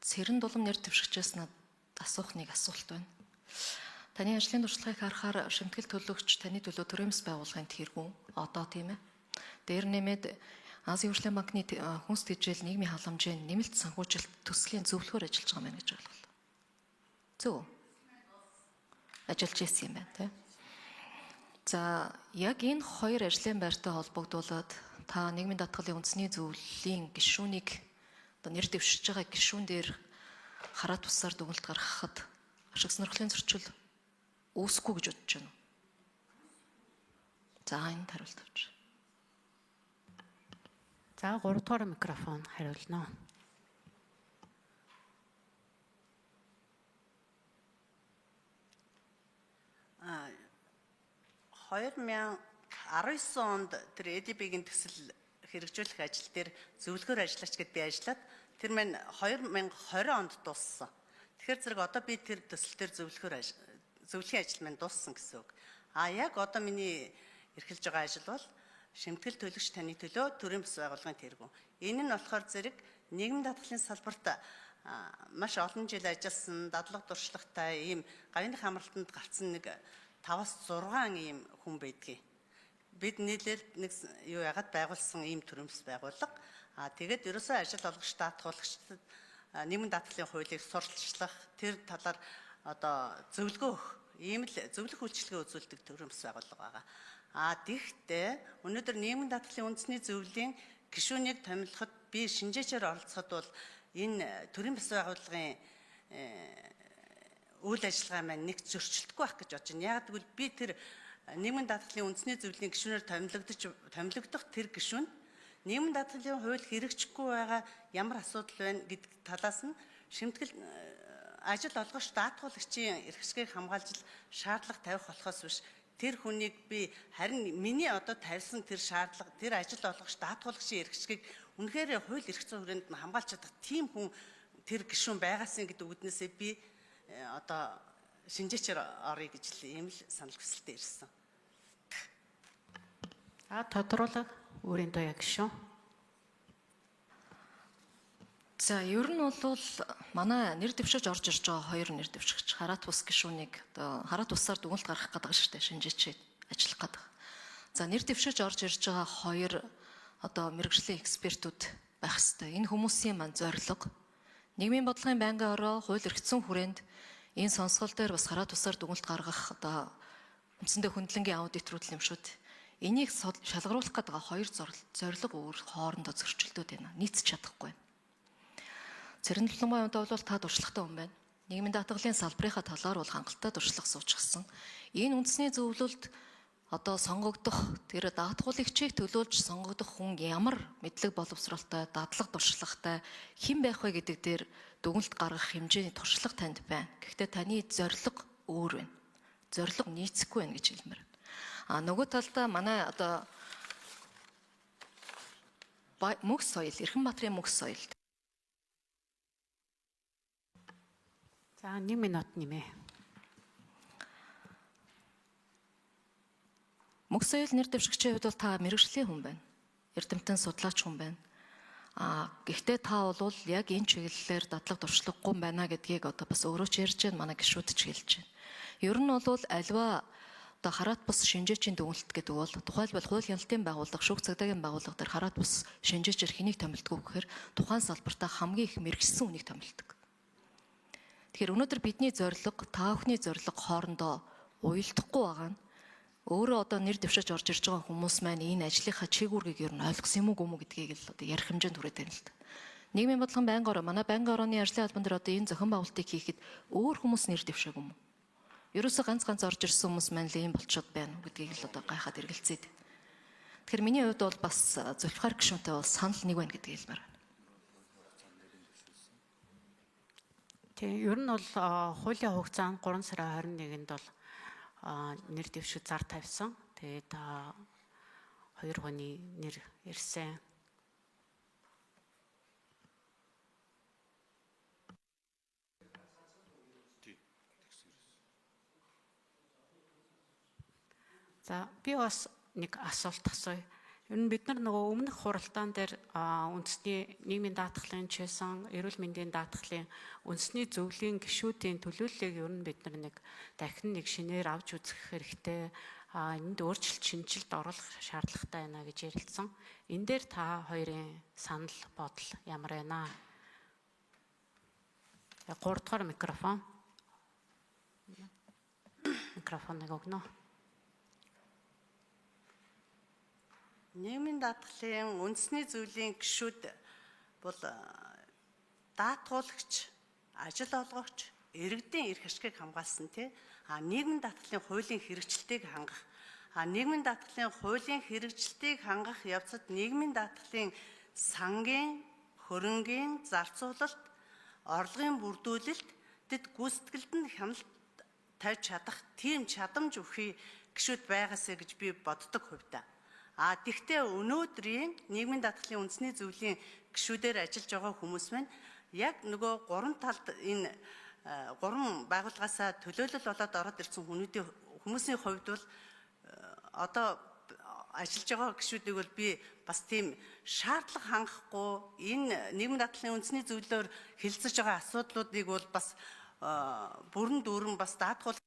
Цэрэн дулам нэр дэвшигчээс над асуух нэг асуулт байна. Таны ажлын туршлагыг харахаар шимтгэл төлөгч таны төлөө төрийн бас байгууллагын тэргүүн одоо тийм ээ. Дээр нэмээд Азийн хөгжлийн банкны хүнс тэжээл нийгмийн халамжийн нэмэлт санхүүжилт төслийн зөвлөхөөр ажиллаж байгаа юм байна гэж ойлголоо. Зөв үү? Ажиллаж ирсэн юм байна тийм. За яг энэ хоёр ажлын байртай холбогдуулаад та нийгмийн даатгалын үндэсний зөвлөлийн гишүүнийг одоо нэр дэвшиж байгаа гишүүн дээр хараат тусаар дүгнэлт гаргахад ашиг сонирхлын зөрчил үүсэхгүй гэж бодож байна уу? За энэ хариулт авч. За 3 дугаар микрофон хариулна. А 2019 онд тэр ADB-ийн төсөл хэрэгжүүлэх ажил дээр зөвлөхөр ажиллагч гэд би ажиллаад тэр маань 2020 онд дууссан. Тэгэхээр зэрэг одоо би тэр төсөл дээр зөвлөхөр зөвлөхийн ажил маань дууссан гэсэн үг. А яг одоо миний эрхэлж байгаа ажил бол шимтгэл төлөгч таны төлөө төрийн бас байгууллагын тэргүүн. Энэ нь болохоор зэрэг нийгмийн даатгалын салбарт маш олон жил ажилласан, дадлага туршлагатай ийм гавьяаны хамралтанд гарцсан нэг 5-6 ийм хүн байдгийг. Бид нийлээд нэг юу яагаад байгуулсан ийм төрөмс байгууллага. А тэгээд ерөөсөө ажил олгогч даатгуулагчдад нийгмийн даатгалын хуулийг сурталчлах, тэр талаар одоо зөвлөгөө өгөх, ийм л зөвлөх үйлчилгээ үзүүлдэг төрөмс байгууллага байгаа. А тэгтээ өнөөдөр нийгмийн даатгалын үндэсний зөвлөлийн гишүүнийг томилоход би шинжээчээр оролцоход бол энэ төрийн бас байгууллагын үйл ажиллагаа маань нэг зөрчилдөхгүй байх гэж бодож байна. Яг гэвэл би тэр нийгмийн даатгалын үндэсний зөвлөлийн гишүүнээр томилогдох тэр гишүүн нийгмийн даатгалын хууль хэрэгжихгүй байгаа ямар асуудал байна гэдэг талаас нь шимтгэл ажил олгогч даатгуулагчийн эрх ашгийг хамгаалж шаардлага тавих болохоос биш тэр хүнийг би харин миний одоо тавьсан тэр шаардлага тэр ажил олгогч даатгуулагчийн эрх ашгийг үнэхээр хууль эрх зүйн хүрээнд нь хамгаалж чадах тийм хүн тэр гишүүн байгаасан гэдэг үгнээсээ би одоо шинжээчээр оръё гэж л ийм л санал хүсэлтэд ирсэн. За тодруулах өөрийн туяа гишүүн. За ер нь бол манай нэр дэвшиж орж ирж байгаа хоёр нэр дэвшигч хараат ус гишүүнийг одоо хараат усаар дүгнэлт гаргах гэдэг шүү дээ шинжээчээд ажиллах гэдэг. За нэр дэвшиж орж ирж байгаа хоёр одоо мэргэжлийн экспертүүд байх ёстой. Энэ хүмүүсийн маань зорилго нийгмийн бодлогын байнгын ороо хууль эрх зүйн хүрээнд энэ сонсгол дээр бас хараат усаар дүгнэлт гаргах одоо үндсэндээ хөндлөнгийн аудиторууд юм шүү дээ. Энийг шалгаруулах гэдэг хоёр зорилго өөр хоорондоо зөрчилдөд байна. Нийцэж чадахгүй. Цэрэн Дуланбай хувьд бол та туршлагатай хүн байна. Нийгмийн даатгалын салбарынхаа талаар бол хангалттай туршлага суучихсан. Энэ үндэсний зөвлөлд одоо сонгогдох тэр даатгуулагчийг төлөөлж сонгогдох хүн ямар мэдлэг боловсролтой, дадлаг туршлагатай хэн байх вэ гэдэг дээр дүгнэлт гаргах хэмжээний туршлага танд байна. Гэхдээ таны зорилго өөр байна. Зорилго нийцэхгүй байна гэж хэлмээр. А нөгөө талдаа манай одоо мөнх соёл, Эрхэн Баатрын мөнх соёл. За 1 минут нэмээ. Мөнх соёл нэр дэвшигчийн хувьд бол та мэргэжлийн хүн байна. Эрдэмтэн судлаач хүн байна. А гэхдээ та бол яг энэ чиглэлээр дадлаг туршлагагүй байна гэдгийг одоо бас өөрөө ч ярьж байна, манай гишүүд ч хэлж байна. Ер нь бол альва одоо хараат бус шинжээчийн дүгнэлт гэдэг бол тухайлбал хууль хяналтын байгууллага, шүүх цагдаагийн байгууллага дээр хараат бус шинжээчээр хэнийг томилдгоо гэхээр тухайн салбартаа хамгийн их мэргэжсэн хүнийг томилдог. Тэгэхээр өнөөдөр бидний зорилго, та бүхний зорилго хоорондоо уялдахгүй байгаа нь өөрөө одоо нэр дэвшиж орж ирж байгаа хүмүүс маань энэ ажлынхаа чигүүргийг ер нь ойлгосон юм уу гүм үү гэдгийг л одоо ярих хэмжээнд хүрээд байна л да. Нийгмийн бодлогын байнгын ороо, манай байнгын орооны ажлын албан дээр одоо энэ зохион байгуулалтыг хийхэд өөр хүмүүс нэр дэвшээгүй юм уу? Ерөөсөө ганц орж ирсэн хүмүүс маань л ийм болчоод байна уу гэдгийг л одоо гайхаад эргэлзээд. Тэгэхээр миний хувьд бол бас Зүлфикар гишүүнтэй бол санал нэг байна гэдгийг хэлмээр байна. Тийм, ер нь бол хуулийн хугацаанд 3 сарын 21-нд бол нэр дэвшиг зар тавьсан. Тэгээд хоёр хүний нэр ирсэн. За би бас нэг асуулт асууя. Ер нь бид нар нөгөө өмнөх хуралдаан дээр үндэсний нийгмийн даатгалын чийсэн, эрүүл мэндийн даатгалын үндэсний зөвлөлийн гишүүдийн төлөөллийг ер нь бид нар нэг дахин нэг шинээр авч үзэх хэрэгтэй. Энд өөрчлөлт шинэчлэлт оруулах шаардлагатай байна гэж ярилцсан. Энэ дээр та хоёрын санал бодол ямар байна? 3 дугаар микрофон. Микрофоныг өгнө. Нийгмийн даатгалын үндэсний зөвлөлийн гишүүд бол даатгуулагч, ажил олгогч, иргэдийн эрх ашгийг хамгаалсан тий. А нийгмийн даатгалын хуулийн хэрэгжилтийг хангах. А нийгмийн даатгалын хуулийн хэрэгжилтийг хангах явцад нийгмийн даатгалын сангийн, хөрөнгийн зарцуулалт, орлогын бүрдүүлэлт дэд гүйцэтгэлд нь хяналт тавьж чадах тийм чадамж өгөхий гишүүд байгаасай гэж би боддог хувьдаа. А тэгтээ өнөөдрийн нийгмийн даатгалын үндэсний зөвлөлийн гишүүдээр ажиллаж байгаа хүмүүс маань яг нөгөө гурван талд энэ гурван байгууллагаасаа төлөөлөл болоод ороод ирсэн хүмүүсийн хувьд бол одоо ажиллаж байгаа гишүүдийг бол би бас тийм шаардлага хангахгүй энэ нийгмийн даатгалын үндэсний зөвлөлөөр хэлэлцэж байгаа асуудлуудыг бол бас бүрэн дүүрэн бас даатгуул.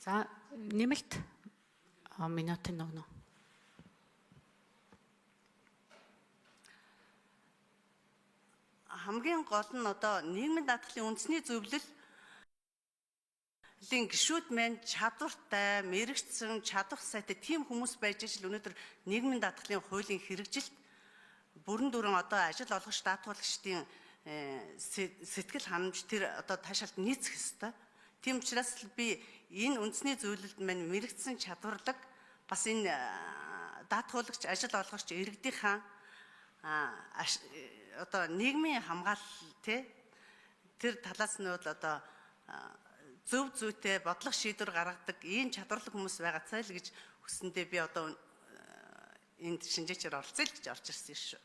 За нэмэлт минутын өгнө. Хамгийн гол нь одоо нийгмийн даатгалын үндэсний зөвлөлийн гишүүд маань чадвартай, мэргэжсэн, чадах сайтай тийм хүмүүс байж ижил өнөөдөр нийгмийн даатгалын хуулийн хэрэгжилт бүрэн дүүрэн одоо ажил олгогч даатгуулагчдын сэтгэл ханамж тэр одоо таашаалд нийцэх ёстой. Тийм учраас би энэ үндэсний зөвлөлд маань мэргэжсэн чадварлаг бас энэ даатгуулагч, ажил олгогч иргэдийнхаа одоо нийгмийн хамгаалал тий тэр талаас нь бол одоо зөв зүйтэй бодлого шийдвэр гаргадаг ийм чадварлаг хүмүүс байгаа цай л гэж хүссэндээ би одоо энд шинжээчээр оролцъё л гэж орж ирсэн шүү.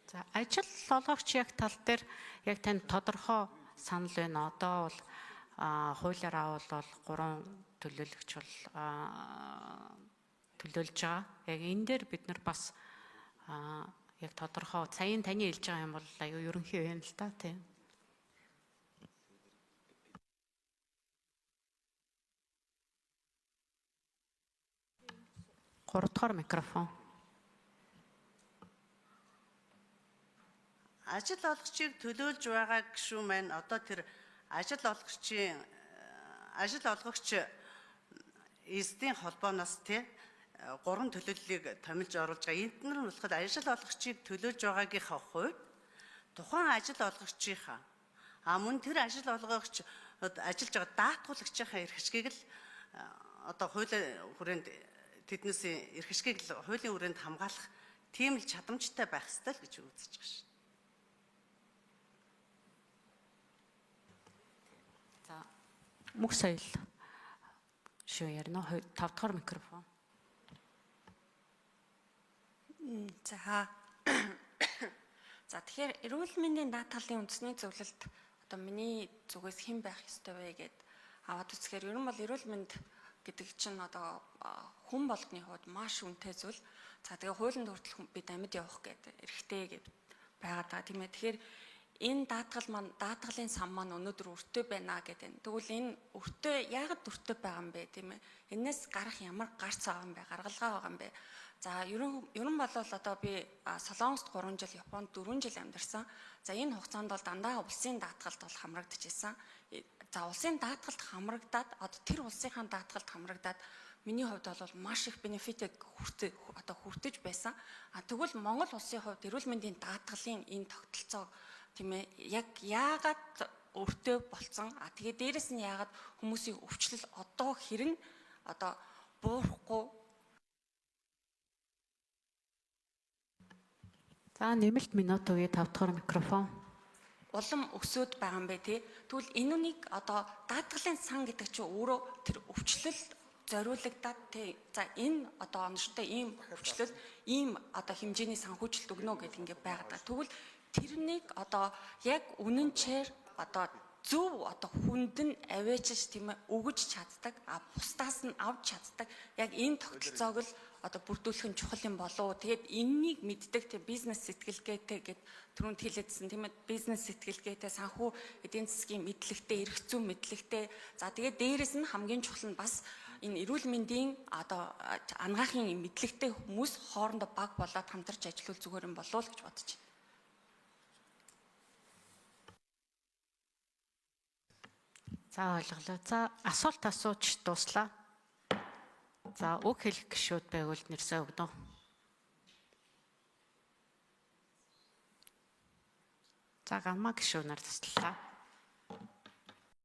За ажил олгогч яг тал дээр яг танд тодорхой санал байна. Одоо бол хуулиар авал бол 3 төлөөлөгч бол төлөөлж байгаа. Яг энэ дээр бид нар бас яг тодорхой саяын таны хэлж байгаа юм бол аюу ерөнхий байна л та тийм. Гурав дахь микрофон. Ажил олгогчийг төлөөлж байгаа гишүүн маань одоо тэр ажил олгогчийн ажил олгогч эсдийн холбооноос тий гурван төлөөллийг томилж оруулж байгаа. Энд нь болохоор ажил олгогчийг төлөөлж байгаагийнхаа хувьд тухайн ажил олгогчийнхаа мөн тэр ажил олгогч ажиллаж байгаа даатгуулагчийнхаа эрх ашгийг л одоо хуулийн хүрээнд тэднээсийн эрх ашгийг л хуулийн хүрээнд хамгаалах тийм л чадамжтай байх ёстой л гэж үзэж байгаа шин. За мөх соёл шүү ярина. 5 дахь микрофон. За. За тэгэхээр эрүүл мэндийн даатгалын үндэсний зөвлөлд одоо миний зүгээс хэн байх ёстой вэ гэд аваад үзэхээр ер нь бол эрүүл мэнд гэдэг чинь одоо хүн болгоны хувьд маш үнэтэй зүйл. За тэгээ хуулинд хүртэл бид амьд явах гэдэг эрхтэй гэд байгаа даа тийм ээ. Тэгэхээр энэ даатгал маань даатгалын сан маань өнөөдөр өртөө байна гэдэг. Тэгвэл энэ өртөө яагаад өртөө байгаа юм бэ тийм ээ? Энээс гарах ямар гарц байгаа юм бэ? Гаргалгаа байгаа юм бэ? За ер нь бол одоо би Солонгост 3 жил, Японд 4 жил амьдарсан. За энэ хугацаанд бол дандаа улсын даатгалд бол хамрагдчихсэн. За улсын даатгалд хамрагдаад одоо тэр улсынхаа даатгалд хамрагдаад миний хувьд бол маш их бенефитийг хүртэж байсан. А тэгвэл Монгол улсын хувьд эрүүл мэндийн даатгалын энэ тогтолцоо тийм ээ яг яагаад өртөө болцсон? А тэгээ дээрэс нь яагаад хүмүүсийн өвчлөл одоо хэрэн одоо буурахгүй. За нэмэлт минут өгье 5 дахь микрофон. Улам өсөөд байгаа юм бэ тий. Тэгвэл энэ үнийг одоо даатгалын сан гэдэг чинь өөрөө тэр өвчлөл зориулагдаад тий. За энэ одоо оноштой ийм өвчлөл ийм одоо хэмжээний санхүүжилт өгнө гэдэг ингээд байгаад байгаа. Тэгвэл тэрнийг одоо яг үнэнчээр одоо зөв одоо хүнд нь аваачиж, тийм ээ, өгөж чаддаг, а бусдаас нь авч чаддаг яг энэ тогтолцоог л одоо бүрдүүлэх нь чухал юм болов. Тэгээд энэнийг мэддэг, тийм, бизнес сэтгэлгээтэй гэд түрүүнд хэлээдсэн, тийм ээ, бизнес сэтгэлгээтэй, санхүү эдийн засгийн мэдлэгтэй, эрх зүйн мэдлэгтэй. За, тэгээд дээрэс нь хамгийн чухал нь бас энэ эрүүл мэндийн одоо анагаахын мэдлэгтэй хүмүүс хоорондоо баг болоод хамтарч ажиллавал зүгээр юм болов уу гэж бодож байна. За, ойлголоо. За, асуулт асууж дууслаа. За, үг хэлэх гишүүд байвал нэрсээ өгнө. За, гамма гишүүнээр туслалаа.